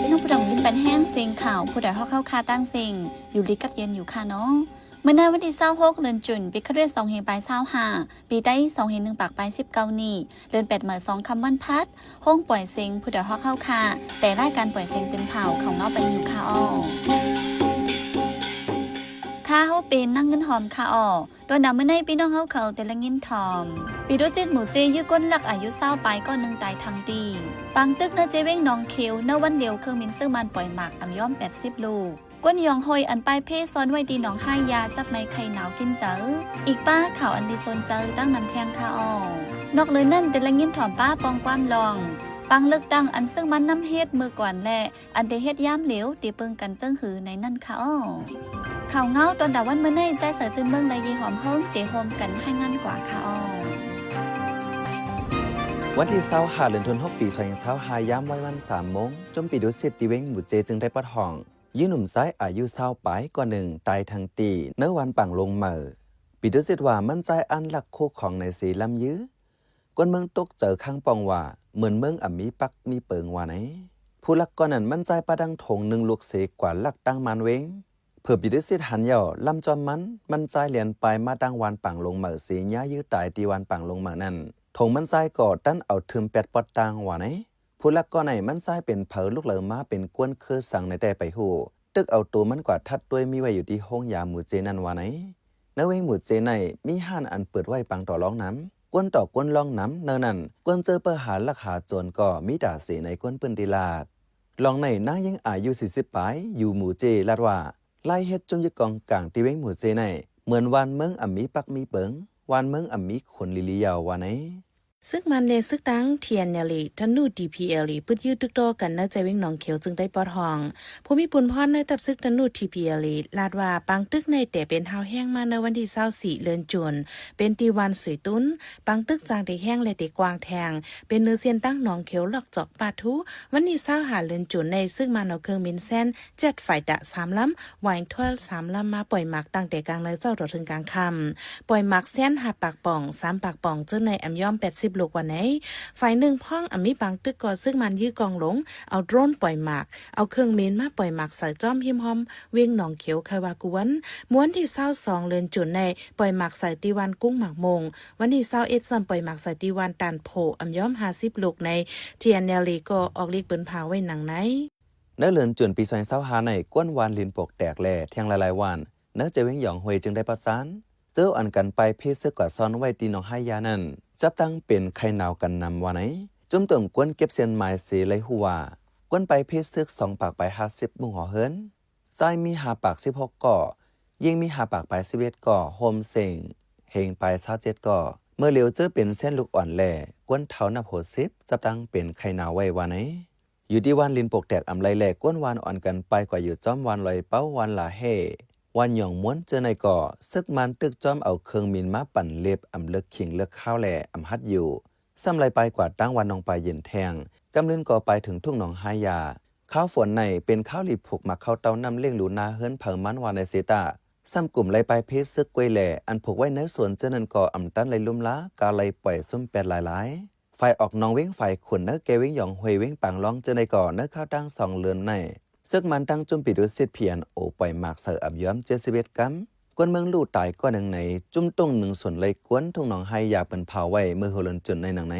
ພີ່ນ້ອງຜູ້ດອງຍິນບັນແຮງເສັງຂ່າວ ຜູ້ໃດຮອກເຮົາຄາຕັ້ງເສັງ ຢູ່ດີກັບເຢັນຢູ່ຄາເນາະ. ມື້ໃນວັນທີຊາວຫົກ ເດືອນຈຸນ ປີຄະລິດສອງພັນປາຍຊາວຫ້າ ປີໄທສອງພັນໜຶ່ງປາກປາຍສິບເກົ້ານີ້ ເດືອນແປດມາສອງຄ່ຳວັນພັດ ໂຮງປ່ອຍເສັງ ຜູ້ໃດຮອກເຮົາຄາ ແຕ່ລາຍການປ່ອຍເສັງເປັນເຜົ່າ ເຂົ້າເງົາປັນຢູ່ຄາອອ. ຂ້າເຮົາເປັນນາງເງິນຫອມຄາອອ. ຕອນໜ້າມື້ໃນ ພີ່ນ້ອງເຮົາເຂົາແຕ່ລະຍິນຖ່ອມ ປີໂດຈິດໝູ່ເຈ ຢື້ອຄົນລັກອາຍຸຊາວປາຍ ກໍໜຶ່ງຕາຍທັງຕີ. ປາງຕຶກໃນເຈວຽງໜອງຂຽວ ໃນວັນດຽວເຄື່ອງບິນເຊີມານປ່ອຍໝາກອຳຍອມແປດສິບລູກ. ກວນຢອງຫ້ວຍອັນປາຍເພຊ້ອນໄວ້ທີ່ໜອງໄຮຢາ ຈັບໄມ້ໄຂ່ໜາວກິນເຈີ. ອີກປ້າຂ່າວອັນດີສົນເຈີຕັ້ງນຳແທງຄາອອ. ນອກເຫຼືອນັ້ນ ແຕ່ລະຍິນຖ່ອມປ້າປ່ອງຄວາມລອງ ປາງເລືອກຕັ້ງອັນເຊິ່ງມານຳເຮັດເມື່ອກ່ອນ ແລະ ອັນໄດ້ເຮັດຍາມຫຼຽວ ທີ່ເບິ່ງກັນເຈີງຫືໃນນັ້ນຄາອອ. ຂ່າວເງົາຕອນດາວັນມື້ໃນ ໃຈໃສຈື່ນເມືອງ ແລະ ເຢຍຫອມເຮີງ ເຕໂຮມກັນລາຍງານກວ່າຄາອອ. ວັນທີຊາວຫ້າ ເດືອນທັນວາ ປີສອງພັນຊາວຫ້າ ຍາມໄວວັນສາມໂມງ ຈຸມປີໂດຈິດ ທີ່ວຽງໝູ່ເຈ ຈຶ່ງໄດ້ປະທ້ອງ ຍິງໜຸ່ມຊາຍອາຍຸຊາວປາຍ ກໍໜຶ່ງຕາຍທັງຕີ ໃນວັນປາງລົງເໝີ. ປີໂດຈິດວ່າ ມັນຊາຍອັນລັກຄູ່ຂອງໃນເຊລຳຢື້ ຄົນເມືອງຕົກເຈີຄ້າງປ່ອງວ່າ ເໝືອນເມືອງອຳມີປັກມີເປິງວ່າໃນ. ຜູ້ລັກກ່ອນນັ້ນ ມັນຊາຍປະດັງຖົງໜຶ່ງລູກເຊ ກວາດລັກຕັ້ງມານເວງ. ເພີປີໂດຈິດຫັນເຍົາ ລຳຈອມມັນ ມັນຊາຍລຽນປາຍມາຕັ້ງວັນປາງລົງເໝີ ເຊຍາຍຢື້ຕາຍທີ່ວັນປາງລົງເໝີນັ້ນ. ຖົງມັນຊາຍກໍຕັນເອົາທຶມແປດປອດຕ່າງວ່າໃນ. ຜູ້ລັກກ່ອນໃນມັນຊາຍເປັນໃຜ ລຸກເລີມາເປັນກວນຄືສັງໃນແຕ່ໄປຮູ້. ຕຶກເອົາໂຕມັນກວາດທັດດ້ວຍມີໄວ້ຢູ່ທີ່ໂຮງຢາໝູ່ເຈນັ້ນວ່າໃນ. ໃນເວງໝູ່ເຈໃນ ມີຮ້ານອັນເປີດໄວ້ປາງຕໍ່ລອງນຳ ກວນຕໍ່ກວນລອງນຳ. ເນີນັ້ນ ກວນເຈີເປີຫາລັກຫາໂຈນກໍມີຕາເສໃນ ກວນພື້ນທີ່ລາດ. ລອງໃນນາງຍິງອາຍຸສີ່ສິບປາຍ ຢູ່ໝູ່ເຈ ລາດວ່າ ລາຍເຮັດຈຸ້ມຍຶກອງກາງທີ່ເວງໝູ່ເຈໃນ ເໝືອນວານເມືອງອຳມີປັກມີເປິງ ວານເມືອງອຳມີຄົນລີລີເຍົາວ່າໃນ. ຊຶກມັນ ແລະ ຊຶກຕັ້ງ ທີເອັນແອລເອ ທະນູ ທີພີແອລເອ ປຶດຢື້ຕຶກຕໍ່ກັນໃນໃຈເວງໜອງຂຽວ ຈຶ່ງໄດ້ປອດຫ້ອງ. ຜູ້ມີປຸນພອນໃນທັບຊຶກທະນູ ທີພີແອລເອ ລາດວ່າ ປາງຕຶກໃນແຕ່ເປັນຮາວແຮງມາໃນວັນທີຊາວສີ່ ເດືອນຈຸນ ເປັນທີ່ວານສວຍຕຸນ. ປາງຕຶກຈາງແຕ່ແຮງ ແລະ ແຕ່ກວ້າງແທງ ເປັນເນີເສັ້ນຕັ້ງໜອງຂຽວ ລອກຈອກປາທູ. ວັນທີຊາວຫ້າ ເດືອນຈຸນໃນ ຊຶກມັນເອົາເຄື່ອງບິນແຊນ ເຈັດໄຟຕະສາມລຳ ວາຍທວເອລສາມລຳມາປ່ອຍໝາກຕັ້ງແຕ່ກາງໃນເຊົ້າຕໍ່ເຖິງກາງຄ່ຳ. ປ່ອຍໝາກແຊນຫ້າປາກປ່ອງ ສາມປາກປ່ອງ ເຈີໃນອຳຍອມແປດສິບລູກວ່າໃນ. ຝ່າຍໜຶ່ງພ້ອງອຳມີປາງຕຶກກໍຊຶກມັນຢື້ກອງລົງ ເອົາໂດຣນປ່ອຍໝາກ ເອົາເຄື່ອງບິນມາປ່ອຍໝາກໃສ່ຈ້ອມຮິມຮ່ອມເວງໜອງຂຽວ ໄຄວາກວນ. ມື້ວັນທີຊາວສອງ ເດືອນຈຸນໃນ ປ່ອຍໝາກໃສ່ທີ່ວານກຸ້ງໝາກໂມງ. ວັນທີຊາວເອັດ ຊ້ຳປ່ອຍໝາກໃສ່ທີ່ວານຕານໂພ ອຳຍອມຫ້າສິບລູກໃນ. ທີເອັນແອລເອ ກໍອອກລິກເປີນພາວໄວ້ໜັງໃນ. ໃນເດືອນຈຸນປີສອງພັນຊາວຫ້າໃນ ກວນວານລິນປົກແຕກ ແລະ ແທງຫຼາຍໆວານ ໃນໃຈເວງຢອງຫ້ວຍຈຶ່ງໄດ້ປະສານ ເຈີອັນກັນປາຍເພຊຶກກວາດຊ່ອນໄວ້ທີ່ໜອງໄຮຢານັ້ນ ຈັບຕັ້ງເປັນໄຂ່ໜາວກັນນຳວ່າໃນ. ຈຸ້ມຕົງກວນເກັບເສັ້ນໝາຍເສໄລຮູ້ວ່າ ກວນປາຍເພຊຶກສອງປາກປາຍຫ້າສິບມຸງຫໍເຮືອນ. ຊາຍມີຫ້າປາກສິບຫົກກໍ, ຍິງມີຫ້າປາກປາຍສິບເອັດກໍ, ໂຮມເສັງເຮັງປາຍຊາວເຈັດກໍ. ເມື່ອຫຼຽວເຈີເປັນເສັ້ນລູກອ່ອນ ແລະ ກວນເຖົ້ານັບຫົກສິບ ຈັບຕັ້ງເປັນໄຂ່ໜາວໄວ້ວ່າໃນ. ຢູ່ທີ່ວານລິນປົກແຕກອຳໄລ ແລະ ກວນວານອ່ອນກັນປາຍກວ່າຢູ່ຈ້ອມວານລອຍເປົາ, ວານລາເຮ, ວານຫຍອງມ້ວນ ເຈີໃນກໍ ຊຶກມານຕຶກຈ້ອມເອົາເຄື່ອງບິນມາປັ່ນເລັບ ອຳເລິກຂິງເລິກຄາວ ແລະ ອຳຫັດຢູ່. ຊ້ຳໄລ່ປາຍກວ່າຕັ້ງວັນໜອງປາເຢັນແທງ, ກຳລຶນກໍປາຍເຖິງທົ່ງໜອງຮາຍຢາ. ຄາວຝົນໃນເປັນຄາວລີຜູກໝາກເຂົ້າເຕົ້ານ້ຳລ້ຽງດູນາເຮືອນເຜີມັນວ່າໃນເຊຕາ. ຊ້ຳກຸ່ມໄລ່ປາຍເພຊຶກກ້ວຍແລ ອັນຜູກໄວ້ໃນສວນເຈີນັ້ນກໍອຳຕັນໄລ່ລຸ່ມລາ ກາໄລ່ປ່ອຍຊຸມແປດຫຼາຍໆ. ຝ່າຍອອກໜອງວຽງຝາຍຂຸນ ໃນແກ່ວຽງຢອງຫ້ວຍ ວຽງປາງລອງ ເຈີໃນກໍໃນຄາວຕັ້ງສອງເດືອນໃນ ຊຶກມານຕັ້ງຈຸ້ມປີໂດຊິດ ພີເອັນໂອ ປ່ອຍໝາກໃສ່ອຳຍອມເຈັດສິບເອັດກຳ. ກວນເມືອງລູກຕາຍກ້ອນໜຶ່ງໃນ ຈຸ້ມຕົງໜຶ່ງສ່ວນໄລ່ກວນ ທົ່ງໜອງຮາຍຢາເປີນພາວໄວ້ເມື່ອຫົວເດືອນຈຸນໃນໜັງໃນ.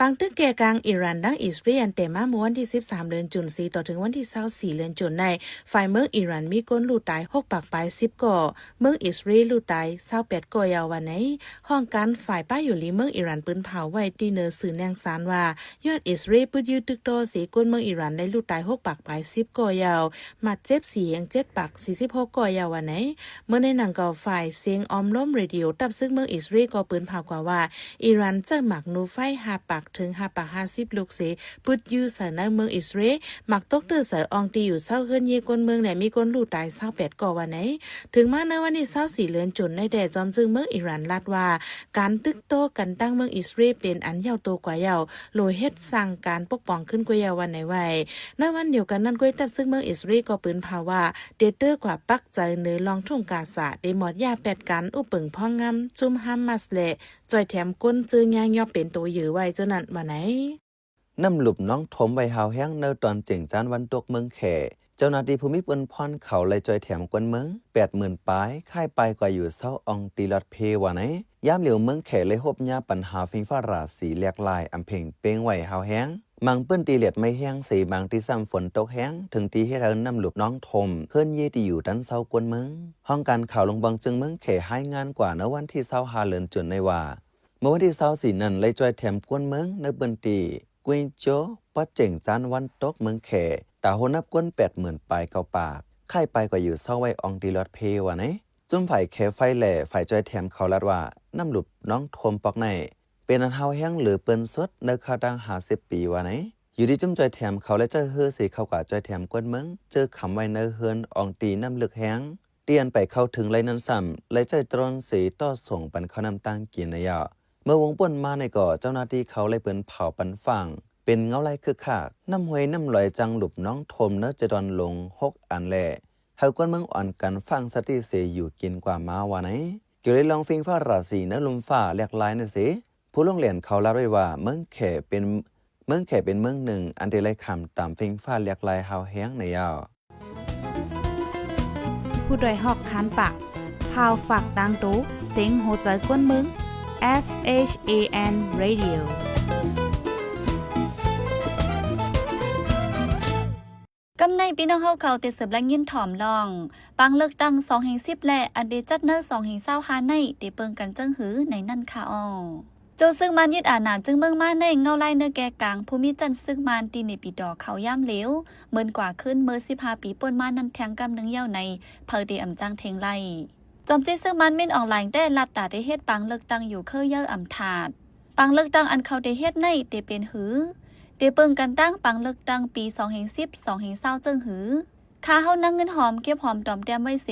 ປາງຕຶກແກ່ກາງອີຣານ ດັ່ງອິດສະເຣນ ແຕ່ມາເມື່ອວັນທີສິບສາມ ເດືອນຈຸນ ສີຕໍ່ເຖິງວັນທີຊາວສີ່ ເດືອນຈຸນໃນ ຝ່າຍເມືອງອີຣານມີຄົນລູກຕາຍຫົກປາກປາຍສິບກໍ, ເມືອງອິດສະເຣນລູກຕາຍຊາວແປດກໍ ເຍົາວ່າໃນ. ຫ້ອງການຝ່າຍປ້າຍຢູ່ລີເມືອງອີຣານເປີນພາວໄວ້ທີ່ເນີສື່ແນງສານວ່າ ຍ້ອນອິດສະເຣນປຶດຢື້ຕຶກຕໍ່ເສ ຄົນເມືອງອີຣານໄດ້ລູກຕາຍຫົກປາກປາຍສິບກໍ ເຍົາ, ບາດເຈັບສີແຮງເຈັດປາກສີ່ສິບຫົກກໍ ເຍົາວ່າໃນ. ເມື່ອໃນໜັງກໍ ຝ່າຍສຽງອ້ອມລ້ອມເຣດິໂອ ທັບຊຶກເມືອງອິດສະເຣນກໍເປີນພາວກວ່າວ່າ ອີຣານໃຊ້ໝາກນູໄຟຫ້າປາກເຖິງຫ້າປາກຫ້າສິບລູກເສ ປຶດຢື້ໃສ່ໃນເມືອງອິດສະເຣນ. ໝາກຕົກເຕີໃສ່ອ່ອງທີ່ຢູ່ເຊົາເຮືອນເຍຄົນເມືອງ ແລະ ມີຄົນລູກຕາຍຊາວແປດກໍວ່າໃນ. ເຖິງມາໃນວັນທີຊາວສີ່ ເດືອນຈຸນໃນແຕ່ ຈອມຈຶ່ງເມືອງອີຣານລາດວ່າ ການຕຶກຕໍ່ກັນຕັ້ງເມືອງອິດສະເຣນເປັນອັນເຫຍົາໂຕກວ່າເຍົາ ໂລເຮັດສ້າງການປົກປ້ອງຂຶ້ນກວ່າເຍົາວ່າໃນໄວ້. ໃນວັນດຽວກັນນັ້ນກ້ວຍ ທັບຊຶກເມືອງອິດສະເຣນກໍເປີນພາວວ່າ ເຕເຕີກວ່າປັກໃຈເນີລ່ອງທົ່ງກາຊາ ເຕມອດຢາແປດກັນ ອຸປະເປິງພອງງາມ ຈຸ້ມຮາມາສ ແລະ ຈ່ອຍແຖມຄົນເຈີຍາຍອບເປັນໂຕເຢີໄວ້ເຈີນັ້ນວ່າໃນ. ນ້ຳຫຼຸບໜອງຖົມໄຫວຮາວແຮງໃນຕອນເຈັງຈານວັນຕົກເມືອງແຂ. ເຈົ້າໜ້າທີ່ຜູ້ມີອິດທິພົນເຂົາໄລ່ຈ່ອຍແຖມຄົນເມືອງແປດໝື່ນປາຍ ຄ້າຍປາຍກວ່າຢູ່ເຊົາອ່ອງຕີຫຼອດເພວ່າໃນ. ຍາມຫຼຽວເມືອງແຂໄດ້ຮົບຍາມບັນຫາຝິ່ງຟ້າລາສີແຫຼກຫຼາຍອຳເພັງເປ່ງໄຫວຮາວແຮງ. ບາງພື້ນທີ່ຫຼຽດໄໝ້ແຮງເສ, ບາງທີ່ຊ້ຳຝົນຕົກແຮງ ເຖິງທີ່ເຮັດໃຫ້ນ້ຳຫຼຸບໜອງຖົມເຮືອນເຍທີ່ຢູ່ຕັນເຊົາຄົນເມືອງ. ຫ້ອງການຂ່າວຫຼວງປອງເຈີງເມືອງແຂລາຍງານກວ່າໃນວັນທີຊາວຫ້າເດືອນຈຸນນີ້ວ່າ ເມື່ອວັນທີຊາວສີ່ນັ້ນ ໄລ່ຈ່ອຍແຖມຄົນເມືອງໃນພື້ນທີ່ກຸຍໂຈ ປອດເຈັງຈານວັນຕົກເມືອງແຂ ຕາໂຮນັບຄົນແປດໝື່ນປາຍເກົ້າປາກ ຄ້າຍປາຍກວ່າຢູ່ເຊົາໄຫວອ່ອງຕີຫຼອດເພວ່າໃນ. ຊຸມຝ່າຍແຄໄຟ ແລະ ຝ່າຍຈ່ອຍແຖມເຂົາລາດວ່າ ນ້ຳຫຼຸບໜອງຖົມປອກໃນ ເປັນອັນຮາວແຮງເຫຼືອເປີນສຸດໃນຄາວຕັ້ງຫ້າສິບປີວ່າໃນ. ຢູ່ທີ່ຊຸມຈ່ອຍແຖມເຂົາໄດ້ຈ່ອຍເຮືອເສເຂົ້າກວາດຈ່ອຍແຖມຄົນເມືອງ ເຈີຄຳໄວ້ໃນເຮືອນອ່ອງຕີນ້ຳເລິກແຮງ ທີ່ອັນໄປເຂົ້າເຖິງໄດ້ນັ້ນຊ້ຳ ໄດ້ຈ່ອຍໂດຣນເສຕໍ່ສົ່ງປັນເຂົ້ານ້ຳຕ່າງກິນໃນຍາມ. ເມື່ອວົງປ່ນມາໃນກໍເຈົ້າໜ້າທີ່ເຂົາໄດ້ເປີນເຜົາປັນຟາງ ເປັນເງົາລາຍຄຶກຄັກ. ນ້ຳຫ້ວຍນ້ຳລອຍຈັ່ງຫຼຸບໜອງຖົມໃນເຈັດດອນຫຼວງຫົກອັນແລະ ໃຫ້ຄົນເມືອງອ່ອນກັນຟັງສະຕິເສຢູ່ກິນກວ່າມາວ່າໃນ. ກ່ຽວກັບເລື່ອງຝິ່ງຟ້າລາສີໃນລຸ່ມຟ້າແຫຼກຫຼາຍນັ້ນເສ ຜູ້ລົງແລ່ນເຂົາລາດໄວ້ວ່າ ເມືອງແຂເປັນ ເມືອງແຂເປັນເມືອງໜຶ່ງອັນທີ່ໄດ້ຂ້າມຕາມຝິ່ງຟ້າແຫຼກຫຼາຍຮາວແຮງໃນຍາມ. ຜູ້ດ້ວຍຮອກຄານປາກ ຂ່າວຝາກຕາງໂຕ ເສັງຫົວໃຈຄົນເມືອງ SHAN Radio. ກຳໃນພີ່ນ້ອງເຮົາເຂົາເຕເສີບແລະຍິນຖອມລອງ ປາງເລືອກຕັ້ງສອງເຮັງສິບ ແລະ ອັນເດຈັດໃນສອງເຮັງຊາວຫ້າໃນເຕເບິ່ງກັນຈັ່ງຫືໃນນັ້ນຄະອໍ. ໂຈະຊຶກມານຍຶດອານາຈຶ່ງເມືອງມາໃນເງົາລາຍເນື້ອແກ່ກາງ ຜູ້ມີຈັນຊຶກມານທີ່ເນປີດໍເຂົາຍາມເຫຼວ ເໝືອນກວ່າຄືນເມື່ອສິບຫ້າປີປົນມານັ້ນແທງກຳໜຶ່ງຢາວໃນ ໃຜເຕອຳຈັ່ງເທັງໄລ່. ຈອມຈິກຊຶກມານມິນອອງລາຍແຕ່ລັດຕາເຕເຮັດປາງເລືອກຕັ້ງຢູ່ເຄີເຢີອຳທາດ. ປາງເລືອກຕັ້ງອັນເຂົາເຕເຮັດໃນເຕເປັນຫື ເຕເບິ່ງກັນຕັ້ງປາງເລືອກຕັ້ງປີສອງເຮັງສິບ ສອງເຮັງຊາວຈຶ່ງຫື. ຂ່າວເຮົານາງເງິນຫອມ ເກັບຫອມຕອມແຕ້ມໄວ້ເສ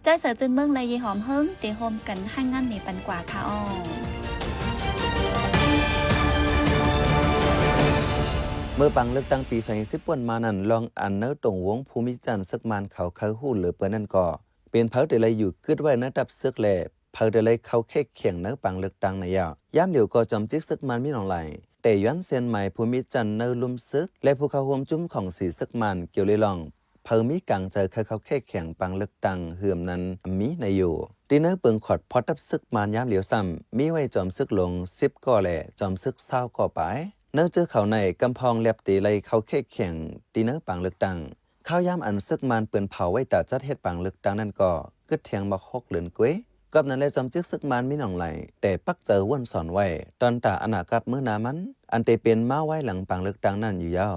ໃຈສາຍຈືນເມືອງ ແລະ ເຢຍຫອມເຮີງ ເຕຮ່ວມກັນຮາຍງານນີ້ປັນກວ່າຄະອໍ. ເມື່ອປາງເລືອກຕັ້ງປີສອງເຮັງສິບປົນມານັ້ນ ລອງອັນເນີຕົງວົງຜູ້ມີຈັນຊຶກມານເຂົາເຄີຍຮູ້ເຫຼືອເປີນນັ້ນກໍ ເປັນໃຜເຕໄດ້ຢູ່ກຶດໄວ້ໃນທັບຊຶກ ແລະ ໃຜເຕໄດ້ເຂົ້າແຄກແຂ່ງໃນປາງເລືອກຕັ້ງໃນຍາມ. ຍາມດຽວກໍຈອມຈິກຊຶກມານມິນອອງລາຍ ແຕ່ຍວນເຊນໝາຍຜູ້ມີຈັນໃນລຸ່ມຊຶກ ແລະ ຜູ້ເຂົ້າຮ່ວມຈຸ້ມຂອງສີຊຶກມານກ່ຽວເລື່ອງ ໃຜມີກາງໃຈເຄີຍເຂົ້າແຄກແຂ່ງປາງເລືອກຕັ້ງເຮືອມນັ້ນ ອຳມີໃນຢູ່. ທີ່ໃນເປິງຂອດພອດທັບຊຶກມານຍາມດຽວຊ້ຳ ມີໄວ້ຈອມຊຶກຫຼວງສິບກໍ ແລະ ຈອມຊຶກຊາວກໍປາຍ. ໃນເຈີເຂົາໃນກຳພອງແລັບເຕໄດ້ເຂົ້າແຄກແຂ່ງທີ່ໃນປາງເລືອກຕັ້ງ. ຄາວຍາມອັນຊຶກມານເປິນເຜົາໄວ້ຕາຈັດເຮັດປາງເລືອກຕັ້ງນັ້ນກໍ ກຶດແທງໝາກຫົກເດືອນກວ່າ. ກັບນັ້ນແລະ ຈອມຈິກຊຶກມານມິນອອງລາຍ ແຕ່ປັກໃຈວົນສອນໄວ້ ຕອນຕາອະນາຄະເມືອໜ້າມັນ ອັນເຕເປັນມາໄວ້ຫຼັງປາງເລືອກຕັ້ງນັ້ນຢູ່ຍາວ.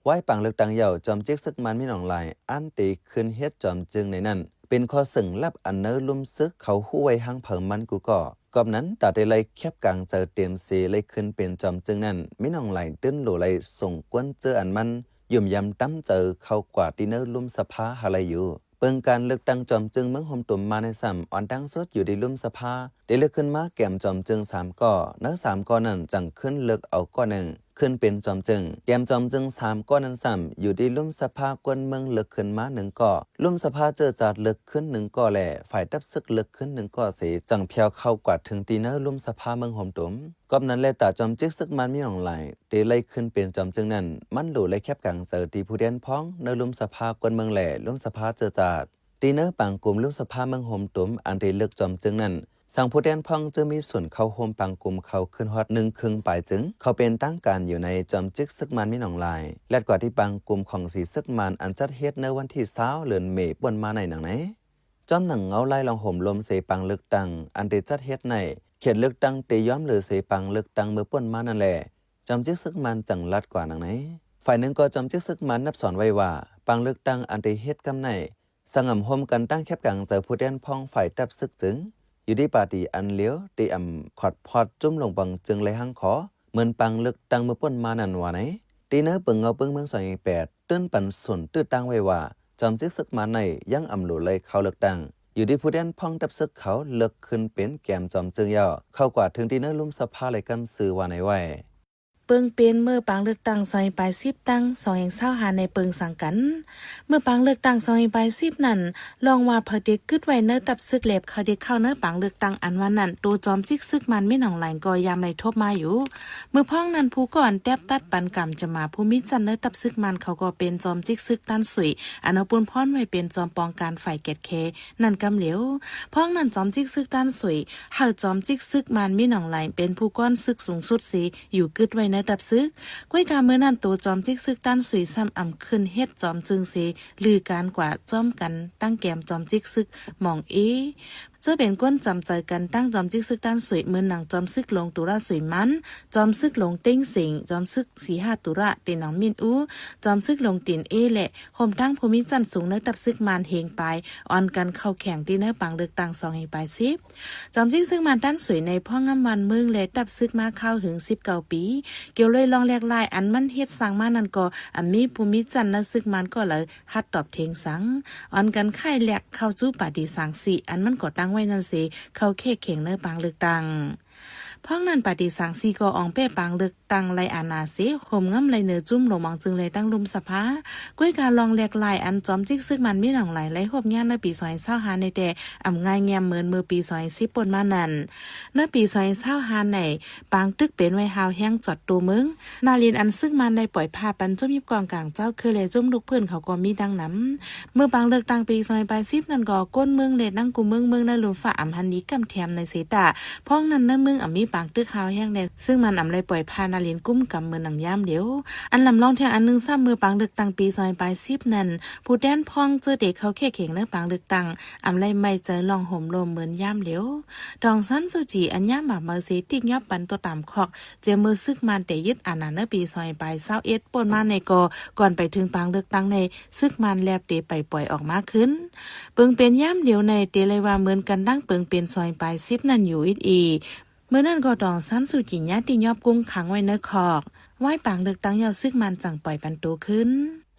ໄວ້ປາງເລືອກຕັ້ງຍາວ ຈອມຈິກຊຶກມານມິນອອງລາຍ ອັນເຕຂຶ້ນເຮັດຈອມຈຶ່ງໃນນັ້ນ ເປັນຂໍ້ເຊິ່ງລັບອັນໃນລຸ່ມຊຶກເຂົາຮູ້ໄວ້ຫາງເຜີມັນກູ່ກໍ. ກັບນັ້ນ ຕາເຕໄລແຄບກາງໃຈເຕັມເສໄລຂຶ້ນເປັນຈອມຈຶ່ງນັ້ນ ມິນອອງລາຍຕື່ນໂຫຼໄລສົ່ງກວນເຈີອັນມັນ ຢ້ຽມຢາມຕາມໃຈເຂົ້າກວ່າທີ່ໃນລຸ່ມສະພາຫາໄລຢູ່. ເບິ່ງການເລືອກຕັ້ງຈອມຈຶ່ງເມືອງໂຮມຕຸມມາໃນຊ້ຳ ອອນຕັ້ງສຸດຢູ່ທີ່ລຸ່ມສະພາ ໄດ້ເລືອກຂຶ້ນມາແກມຈອມຈຶ່ງສາມກໍ. ໃນສາມກໍນັ້ນຈັ່ງຂຶ້ນເລືອກເອົາກໍໜຶ່ງຂຶ້ນເປັນຈອມຈຶ່ງ. ແກມຈອມຈຶ່ງສາມກໍນັ້ນຊ້ຳ ຢູ່ທີ່ລຸ່ມສະພາຄົນເມືອງເລືອກຂຶ້ນມາໜຶ່ງກໍ, ລຸ່ມສະພາເຈີຈາດເລືອກຂຶ້ນໜຶ່ງກໍ ແລະ ຝ່າຍທັບຊຶກເລືອກຂຶ້ນໜຶ່ງກໍເສ ຈັ່ງແຜ່ວເຂົ້າກວ່າເຖິງທີ່ໃນລຸ່ມສະພາເມືອງໂຮມຕຸມ. ກັບນັ້ນແລະ ຕາຈອມຈິກຊຶກມານມິນອອງລາຍ ເຕໄລຂຶ້ນເປັນຈອມຈຶ່ງນັ້ນ ມັນໂຫຼໄລແຄບກາງໃຈທີ່ຜູ້ແທນພ້ອງໃນລຸ່ມສະພາຄົນເມືອງ ແລະ ລຸ່ມສະພາເຈີຈາດ ທີ່ໃນປາງກຸມລຸ່ມສະພາເມືອງໂຮມຕຸມ ອັນໄດ້ເລືອກຈອມຈຶ່ງນັ້ນ ສັງຜູ້ແທນພ້ອງຈຶ່ງມີສ່ວນເຂົ້າຮ່ວມປາງກຸມເຂົາຂຶ້ນຮອດໜຶ່ງເຄິ່ງປາຍຈຶ່ງ ເຂົ້າເປັນທາງການຢູ່ໃນຈອມຈິກຊຶກມານມິນອອງລາຍ ແລະ ກວ່າທີ່ປາງກຸມຂອງສີຊຶກມານ ອັນຈັດເຮັດໃນວັນທີຊາວເດືອນເມປົນມາໃນໜັງໃນ. ຈອມໜັງເງົາລາຍລອງໂຫມລົມເສປາງເລືອກຕັ້ງ ອັນໄດ້ຈັດເຮັດໃນເຂດເລືອກຕັ້ງເຕຍອມເຫຼືອເສປາງເລືອກຕັ້ງເມື່ອປົນມານັ້ນແລະ ຈອມຈິກຊຶກມານຈັ່ງລາດກວ່າໜັງໃນ. ຝ່າຍໜຶ່ງກໍຈອມຈິກຊຶກມານນັບສອນໄວ້ວ່າ ປາງເລືອກຕັ້ງອັນໄດ້ເຮັດກຳໃນ ສັງອຳໂຮມກັນຕັ້ງແຄບກາງໃຈຜູ້ແທນພ້ອງຝ່າຍທັບຊຶກຈຶ່ງ ຢູ່ທີ່ປາຕີອັນລຽວ ທີ່ອຳຂອດພອດຈຸ້ມລົງບັງຈຶ່ງໄລຮັ່ງຂໍ ເໝືອນປາງເລືອກຕັ້ງເມື່ອປົນມານັ້ນວ່າໃນ. ທີ່ໃນເປິງເງົາເປິງເມືອງສອງເອັງແປດ ຕື່ນປັນສົນຕື້ຕາງໄວ້ວ່າ ຈອມຈິກຊຶກມານໃນຍັງອຳໂຫຼໄລເຂົ້າເລືອກຕັ້ງ ຢູ່ທີ່ຜູ້ແທນພ້ອງທັບຊຶກເຂົາເລືອກຂຶ້ນເປັນແກມຈອມຈຶ່ງຍາວ ເຂົ້າກວ່າເຖິງທີ່ໃນລຸ່ມສະພາໄລກຳຊື່ວ່າໃນໄວ້. ເບິ່ງເປັນເມື່ອປາງເລືອກຕັ້ງສອງພັນຊາວຫ້າ ແລະ ສອງພັນຊາວຫົກໃນເປີງສັງກັນ. ເມື່ອປາງເລືອກຕັ້ງສອງພັນຊາວຫ້ານັ້ນ, ລອງວ່າເຂົາເດກຶດໄວ້ໃນຕັບຊຶກ ແລະ ເຂົາເດເຂົ້າໃນປາງເລືອກຕັ້ງອັນວ່ານັ້ນ, ໂຕຈອມຈິກຊຶກມານມິນອອງລາຍກໍຍາມໄດ້ທົບມາຢູ່. ເມື່ອພ້ອງນັ້ນ, ຜູ້ກໍ່ອັນແຕບຕັດປັນກຳຈະມາຜູ້ມີຈັນໃນຕັບຊຶກມານ ເຂົາກໍເປັນຈອມຈິກຊຶກຕັນສຸຍ, ອັນເອົາປຸນພອນໄວ້ເປັນຈອມປອງການຝ່າຍແກດແຄ ນັ້ນກຳຫຼຽວ. ພ້ອງນັ້ນ ຈອມຈິກຊຶກຕັນສຸຍ ໃຫ້ຈອມຈິກຊຶກມານມິນອອງລາຍເປັນຜູ້ກອນຊຶກສູງສຸດເສ ຢູ່ກຶດໄວ້ໃນຕັບຊຶກ. ກ້ວຍກາເມື່ອນັ້ນ ໂຕຈອມຈິກຊຶກຕັນສຸຍຊ້ຳອຳຂຶ້ນເຮັດຈອມຈຶງເສ ລືການກວ່າຈອມກັນຕັ້ງແກມຈອມຈິກຊຶກມອງເອ ເຈີເປັນຄົນຈຳໃຈກັນຕັ້ງຈອມຈິກຊຶກຕັນສຸຍ ເໝືອນໜັງຈອມຊຶກຫຼົງຕຸລາສຸຍມັນ, ຈອມຊຶກຫຼົງເຕັງເສັງ, ຈອມຊຶກສີຫາຕຸລາເຕນອງມິນອູ, ຈອມຊຶກຫຼົງຕີນເອ ແລະ ໂຮມທັງຜູ້ມີຈັນສູງໃນຕັບຊຶກມານເຮງປາຍ ອ່ອນກັນເຂົ້າແຂ່ງທີ່ໃນປາງເລືອກຕັ້ງສອງພັນຊາວຫ້າ. ຈອມຈິກຊຶກມານຕັນສຸຍໃນພ້ອງງາມວານເມືອງ ແລະ ຕັບຊຶກມາຄາວຫຶງສິບເກົ້າປີ ກ່ຽວເລີຍລອງແລກລາຍອັນມັນເຮັດສ້າງມານັ້ນກໍ ອາມີຜູ້ມີຈັນໃນຊຶກມານກໍເລີຍຮັດຕອບເທງສັງ ອ່ອນກັນຄ້າຍແລກເຂົ້າສູ່ປາຕີສາງສີ ອັນມັນກໍ່ຕັ້ງໄວ້ນັ້ນເສ ເຂົ້າແຂ່ງຂັນໃນປາງເລືອກຕັ້ງ. ພ້ອມນັ້ນ ປາຕີສາງສີກໍອອງແປປາງເລືອກຕັ້ງໄລ່ອານາເສ ໂຮມງຳໄລ່ເໜີຈຸ້ມໂລມອອງຈຶ່ງແລຕັ້ງລຸ່ມສະພາ. ກ້ວຍກາລອງແລກລາຍອັນຈອມຈິກຊຶກມານມິນອອງລາຍໄລ່ຮວບຍານໃນປີສອງພັນຊາວຫ້າໃນແຕ່ອຳງ່າຍແງມເໝືອນເມື່ອປີສອງພັນສິບປົນມານັ້ນ. ໃນປີສອງພັນຊາວຫ້າໃນ ປາງຕຶກເປັນໄວຮາວແຮງຈອດໂຕເມືອງ. ນາລິນອັນຊຶກມານໄດ້ປ່ອຍພາບປັນຈຸ້ມຍິບກອງກາງເຈົ້າຄື ແລະ ຈຸ້ມລູກພື້ນເຂົາກໍມີດັ່ງນຳ. ເມື່ອປາງເລືອກຕັ້ງປີສອງພັນສິບນັ້ນກໍ ກົ້ນເມືອງ ແລະ ນັງກູເມືອງ ເມືອງໃນລຸ່ມຟ້າອຳພັນດີກຳແຖມໃນເສຕາ. ພ້ອມນັ້ນໃນເມືອງອຳມີປາງຕຶກຮາວແຮງ ແລະ ຊຶກມານອຳໄລ່ປ່ອຍພານາລິນກຸ້ມກຳເໝືອນໜັງຍາມດຽວ. ອັນລຳລອງແທງອັນໜຶ່ງຊ້ຳ ເມື່ອປາງເລືອກຕັ້ງປີສອງພັນສິບນັ້ນ ຜູ້ແທນພ້ອງເຈີເຕເຂົ້າແຂ່ງຂັນໃນປາງເລືອກຕັ້ງ ອຳໄລ່ໄມ້ໃຈລອງໂຮມລົມເໝືອນຍາມດຽວ. ດອງຊານຊູຈີ ອັນຍາມບາບເໝີເສຕິກຍອບປັນຕົວຕາມຄອກ ເຈາເມື່ອຊຶກມານແຕ່ຍຶດອານາໃນປີສອງພັນຊາວເອັດ ປົນມາໃນກໍ ກ່ອນໄປເຖິງປາງເລືອກຕັ້ງໃນ ຊຶກມານແລບເຕໄປປ່ອຍອອກມາຄືນ. ເປີງເປັນຍາມດຽວໃນເຕໄລ່ວ່າເໝືອນກັນດັ່ງເປີງເປັນສອງພັນສິບນັ້ນຢູ່ອີກ. ເມື່ອນັ້ນກໍດອງຊານຊູຈີ ຍາຕິຍອບກຸ້ງຂັງໄວ້ໃນຄອກ. ວາຍປາງເລືອກຕັ້ງແລ້ວ ຊຶກມານຈັ່ງປ່ອຍປັນໂຕຄືນ.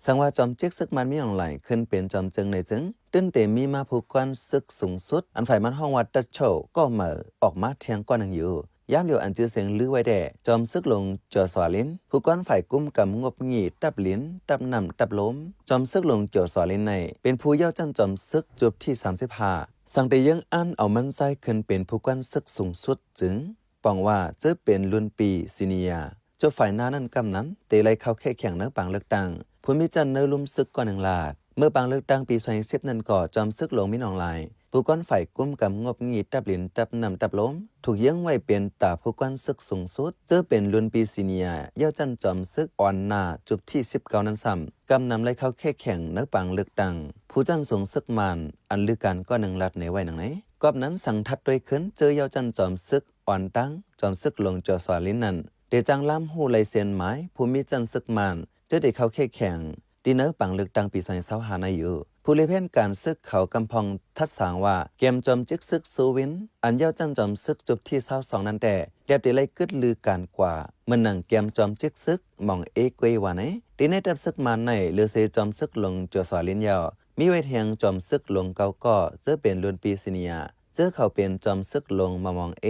ສັງວ່າຈອມຈິກຊຶກມານມິນອອງລາຍຂຶ້ນເປັນຈອມຈຶ່ງໃນຈຶ່ງ ຕື່ນເຕມີມາຜູ້ກວນຊຶກສູງສຸດ ອັນຝ່າຍມັນຮ້ອງວ່າຕັດໂຊ ກໍເໝີອອກມາທຽງກວ່າໜຶ່ງຢູ່. ຍາມດຽວອັນຈື່ສຽງລືໄວ້ແດ່ ຈອມຊຶກຫຼົງຈົວສວາລິນ ຜູ້ກວນຝ່າຍກຸ້ມກຳງົບຫຍີ່ ຕັບລິນ ຕັບນ້ຳ ຕັບລົມ. ຈອມຊຶກຫຼົງຈົວສວາລິນໃນ ເປັນຜູ້ເຍົາະຈັນຈອມຊຶກຈຸບທີສາມສິບຫ້າ ສັງເຕເຍີ້ງອັນເອົາມັນໃຊ້ຂຶ້ນເປັນຜູ້ກວນຊຶກສູງສຸດຈຶ່ງ ປອງວ່າເຈີເປັນລຸນປີຊີເນຍ ຈົບຝ່າຍໜ້ານັ້ນກຳນຳ ເຕໄລ່ເຂົ້າແຂ່ງຂັນໃນປາງເລືອກຕັ້ງ ຜູ້ມີຈັນໃນລຸ່ມຊຶກກວ່າໜຶ່ງລາດ. ເມື່ອປາງເລືອກຕັ້ງປີສອງພັນສິບນັ້ນກໍ ຈອມຊຶກຫຼົງມິນອອງລາຍ ຜູ້ກວນຝ່າຍກຸ້ມກຳງົບຫຍີ່ ຕັບລິນ ຕັບນ້ຳ ຕັບລົມ ຖືກເຍີ້ງໄວ້ເປັນຕາຜູ້ກວນຊຶກສູງສຸດ ເຈີເປັນລຸນປີຊີເນຍ ເຍົາະຈັນຈອມຊຶກອ່ອນໜ້າ ຈຸບທີສິບເກົ້ານັ້ນຊ້ຳ ກຳນຳໄລ່ເຂົ້າແຂ່ງຂັນໃນປາງເລືອກຕັ້ງ ຜູ້ຈັນສູງຊຶກມານ ອັນລືການກວ່າໜຶ່ງລາດໃນໄວ້ໜັງໃນ. ກອບນັ້ນສັງຖັດດ້ວຍຂຶ້ນ ເຈີເຍົາະຈັນຈອມຊຶກອ່ອນຕັ້ງ ຈອມຊຶກຫຼົງຈົວສວາລິນນັ້ນ ເຕຈ້າງລາມຮູ້ໄລ່ເຊັນໝາຍ ຜູ້ມີຈັນຊຶກມານ ເຈີໄດ້ເຂົ້າແຂ່ງຂັນ ທີ່ໃນປາງເລືອກຕັ້ງປີສອງພັນຊາວຫ້າໃນຢູ່. ຜູ້ລິເພນການຊຶກເຂົາກຳພອງທັດສາງວ່າ ແກມຈອມຈິກຊຶກຊູວິນ ອັນເຍົາະຈັນຈອມຊຶກຈຸບທີຊາວສອງນັ້ນແຕ່ ແລບເຕໄລ່ກຶດລືການກວ່າ ເໝືອນໜັງແກມຈອມຈິກຊຶກມອງເອເກວ່າໃນ. ທີ່ໃນຕັບຊຶກມານໃນ ເຫຼືອເສຈອມຊຶກຫຼົງຈົວສວາລິນແລ້ວ ມີໄວ້ແທງຈອມຊຶກຫຼົງເກົ່າກໍ ເຈີເປັນລຸນປີຊີເນຍ ເຈີເຂົ້າເປັນຈອມຊຶກຫຼົງມະມອງເອ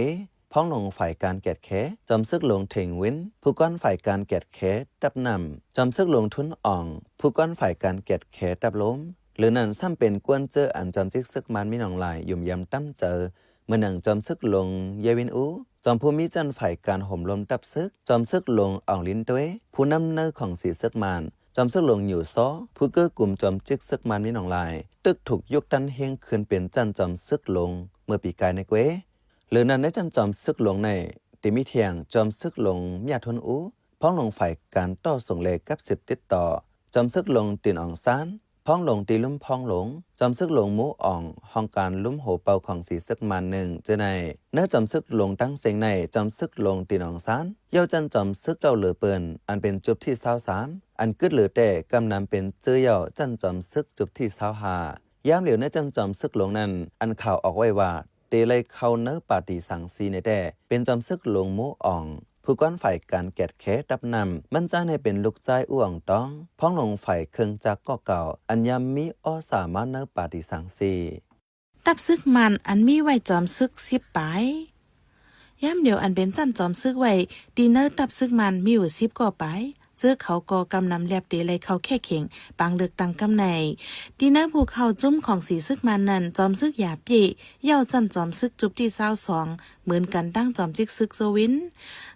ພ້ອງຫຼົງຝ່າຍການແກດແຄ, ຈອມຊຶກຫຼົງເຖງວິນ ຜູ້ກວນຝ່າຍການແກດແຄຕັບນ້ຳ, ຈອມຊຶກຫຼົງທຸນອອງ ຜູ້ກວນຝ່າຍການແກດແຄຕັບລົມ. ຫຼືນັ້ນຊ້ຳເປັນກວນເຈີອັນຈອມຈິກຊຶກມານມິນອອງລາຍ ຫຍຸ່ມຢຳຕຳເຈີ ເໝືອນໜັງຈອມຊຶກຫຼົງເຢຍວິນອູ ຈອມຜູ້ມີຈັນຝ່າຍການໂຮມລົມຕັບຊຶກ, ຈອມຊຶກຫຼົງອອງລິນຕົວ ຜູ້ນຳໃນຂອງສີຊຶກມານ, ຈອມຊຶກຫຼົງຢູ່ຊໍ ຜູ້ເກີ້ກຸມຈອມຈິກຊຶກມານມິນອອງລາຍ ຕຶກຖືກຍຸກຕັນເຮງຂຶ້ນເປັນຈັນຈອມຊຶກຫຼົງເມື່ອປີກາຍໃນເກວ. ຫຼືນັ້ນໃນຈັນຈອມຊຶກຫຼົງໃນ ເຕມີແທງ ຈອມຊຶກຫຼົງເມຍທຸນອູ ພ້ອງຫຼົງຝ່າຍການຕໍ່ສົ່ງແລກັບສືບຕິດຕໍ່, ຈອມຊຶກຫຼົງຕີນອອງຊານ ພ້ອງຫຼົງຕີລຸ່ມພ້ອງຫຼົງ, ຈອມຊຶກຫຼົງມູອອງ ຫ້ອງການລຸ່ມໂຫເປົ່າຂອງສີຊຶກມານໜຶ່ງ ເຈີໃນ. ໃນຈອມຊຶກຫຼົງຕັ້ງເສັງໃນ ຈອມຊຶກຫຼົງຕີນອອງຊານ ເຍົາະຈັນຈອມຊຶກເຈົ້າເຫຼືອເປິນ ອັນເປັນຈຸບທີຊາວສາມ ອັນກຶດເຫຼືອແຕ່ກຳນຳເປັນເຈີເຍົາະຈັນຈອມຊຶກຈຸບທີຊາວຫ້າ. ຍາມດຽວໃນຈັນຈອມຊຶກຫຼົງນັ້ນ ອັນຂ່າວອອກໄວ້ວ່າ ເຕໄລ່ເຂົ້າໃນປາຕີສາງຊີໃນແຕ່ ເປັນຈອມຊຶກຫຼົງມູອອງ ຜູ້ກວນຝ່າຍການແກດແຄຕັບນ້ຳ ມັນຈາໃນເປັນລູກຊາຍອູ່ອອງຕອງ ພ້ອງຫຼົງຝ່າຍເຄື່ອງຈັກກໍເກົ່າ ອັນຍາມມີອໍສາມານໃນປາຕີສາງຊີ. ຕັບຊຶກມານອັນມີໄວ້ຈອມຊຶກສິບປາຍ. ຍາມດຽວອັນເປັນຊັ້ນຈອມຊຶກໄວ້ ທີ່ໃນທັບຊຶກມັນມີຢູ່ສິບກໍປາຍ, ເຈີເຂົາກໍກຳນຳແລບເຕໄລ່ເຂົ້າແຄເຄັ່ງປາງເລືອກຕັ້ງກຳໃນ. ທີ່ໃນຜູ້ເຂົ້າຈຸ້ມຂອງສີຊຶກມັນນັ້ນ ຈອມຊຶກຢາເປ້ເຍົາຊັ້ນຈອມຊຶກຈຸບທີຊາວສອງ ເໝືອນກັນດັ່ງຈອມຈິກຊຶກໂຊວິນ.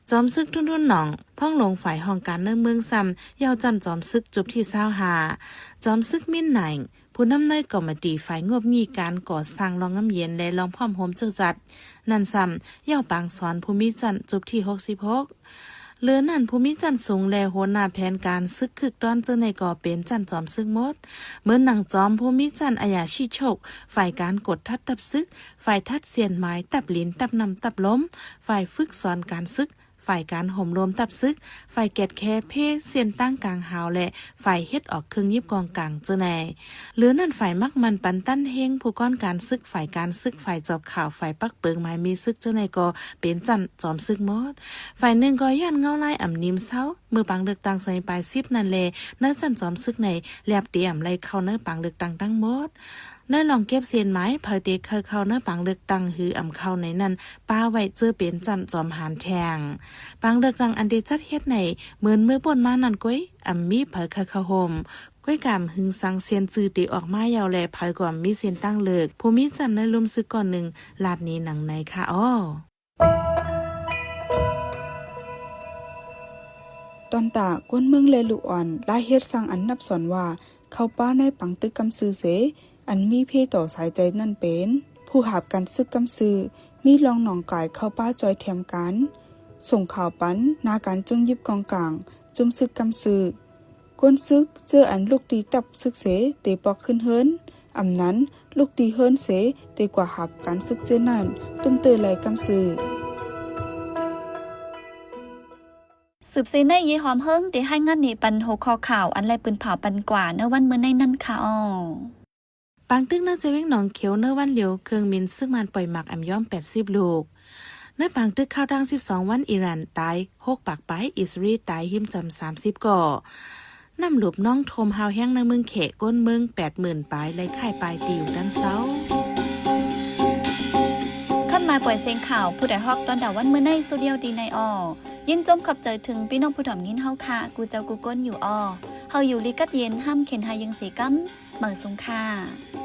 ຈອມຊຶກທຸນທຸນໜອງ ພອງຫຼົງຝ່າຍຫ້ອງການໃນເມືອງຊ້ຳ ເຍົາຊັ້ນຈອມຊຶກຈຸບທີຊາວຫ້າ. ຈອມຊຶກມິນໜາຍ ຜູ້ນຳໃນກຳມະຕີຝ່າຍງົບງີການກໍ່ສ້າງລ່ອງນ້ຳເຢັນ ແລະ ລ່ອງພ້ອມໂຮມຈັກຈັດນັ້ນຊ້ຳ ເຍົາປາງສອນ ຜູ້ມີຊັ້ນຈຸບທີຫົກສິບຫົກ. ເຫຼືອນັ້ນ ຜູ້ມີຊັ້ນສູງ ແລະ ຫົວໜ້າແຜນການຊຶກຄຶກຕ້ອນເຈີໃນກໍເປັນຊັ້ນຈອມຊຶກໝົດ, ເໝືອນໜັງຈອມຜູ້ມີຊັ້ນອາຍາຊີໂຊກ, ຝ່າຍການກົດທັດທັບຊຶກ, ຝ່າຍທັດສ່ຽນໝາຍ, ຕັບລິນ, ຕັບນ້ຳ, ຕັບລົມ, ຝ່າຍຝຶກສອນການຊຶກ, ຝ່າຍການໂຮມລວມທັບຊຶກ, ຝ່າຍແກດແຄເພເສັ້ນທາງກາງຫາວ ແລະ ຝ່າຍເຮັດອອກເຄື່ອງຍິບກອງກາງເຈີໃນ. ເຫຼືອນັ້ນ ຝ່າຍມັກໝັ່ນປັນຕັນເຮງ ຜູ້ກອນການຊຶກ, ຝ່າຍການຊຶກ, ຝ່າຍຈອບຂ່າວ, ຝ່າຍປັກເປີງໝາຍມີຊຶກເຈີໃນກໍເປັນຊັ້ນຈອມຊຶກໝົດ. ຝ່າຍໜຶ່ງກໍຍ້ອນເງົາລາຍອຳນິມເຊົາ ເມື່ອປາງເລືອກຕັ້ງສອງພັນປາຍສິບນັ້ນແລ ໃນຊັ້ນຈອມຊຶກໃນແລບເຕອຳໄລ່ເຂົ້າໃນປາງເລືອກຕັ້ງທັງໝົດ. ໃນລ່ອງເກັບເສັ້ນໝາຍ ໃຜເຕເຄີຍເຂົ້າໃນປາງເລືອກຕັ້ງ ຫຼື ອຳເຂົ້າໃນນັ້ນ ປະໄວ້ເຈີເປັນຊັ້ນຈອມຫານແທງ. ປາງເລືອກຕັ້ງອັນເຕຈັດເຮັດໃນເໝືອນເມື່ອປົນມານັ້ນກ້ວຍ ອຳມີໃຜເຄີຍເຂົ້າຮ່ວມ. ກ້ວຍກາມຫຶງສັງຊຽນຈື່ເຕອອກມາເຍົາ ແລ ໃຜກໍອຳມີເສັ້ນຕັ້ງເລືອກ ຜູ້ມີຊັ້ນໃນລຸ່ມຊຶກກ່ອນໜຶ່ງ ລາດນີ້ໜັງໃນຄະອໍ. ຕອນຕາ ກົນເມືອງ ແລ ລູກອ່ອນ ລາຍເຮັດສ້າງອັນນັບສ່ວນວ່າ ເຂົ້າປ່າໃນປາງຕຶກກຳຊື່ເສ ອັນມີເພຕໍ່ສາຍໃຈນັ້ນເປັນ ຜູ້ຮັບການຊຶກກຳຊື່ ມີລ່ອງໜອງກາຍເຂົ້າປ່າຈ່ອຍແຖມກັນ ສົ່ງຂ່າວປັນ ໜ້າການຈຸ້ມຢິບກອງກາງ ຈຸ້ມຊຶກກຳຊື່. ກົນຊຶກ ເຈີອັນລຸກຕີຕັບຊຶກເສ ເຕປອກຂຶ້ນເຮືອນ, ອຳນັ້ນ ລຸກຕີເຮືອນເສ ເຕກວ່າຮັບການຊຶກເຈີນັ້ນ ຕຸ້ມເຕີໄລ່ກຳຊື່. ສືບເສໃນ ເຢຫອມເຮີງ ໄດ້ຮາຍງານໃຫ້ປັນຫົວຂໍ້ຂ່າວ ອັນໄດ້ປືນເຜົາປັນກວ່າໃນວັນມື້ໃນນັ້ນຄະອໍ. ປາງຕຶກໃນແຂວງໜອງຂຽວ ໃນວັນດຽວ ເຄື່ອງບິນຊຶກມານປ່ອຍໝາກອຳຍອມແປດສິບລູກ. ໃນປາງຕຶກເຂົ້າທັງສິບສອງວັນ ອີຣານຕາຍຫົກປາກປາຍ, ອິດສະຣາເອນຕາຍຮີບຈຳສາມສິບກໍ. ນ້ຳຫຼຸບໜອງຖ້ວມຮາວແຮງໃນເມືອງແຂ ຄົນເມືອງແປດໝື່ນປາຍ ໄດ້ຂາຍປາຍຕິວດ້ານເຊົ້າ. ຄຳໝາຍປ່ອຍເສງຂ່າວ ຜູ້ໃດຮອກຕອນດາວັນມື້ໃນ ສຸດດຽວດີໃນອໍ. ຍິນຊົມຂອບໃຈເຖິງພີ່ນ້ອງຜູ້ຖອມຍິນເຮົາຄະ ກູເຈົ້າກູກົນຢູ່ອໍ. ເຮົາຢູ່ລີກັດເຢັນ ຫ້າມເຂັນຫາຍຍິງເສກຳ. ໝັ້ນສູງຄ່າ.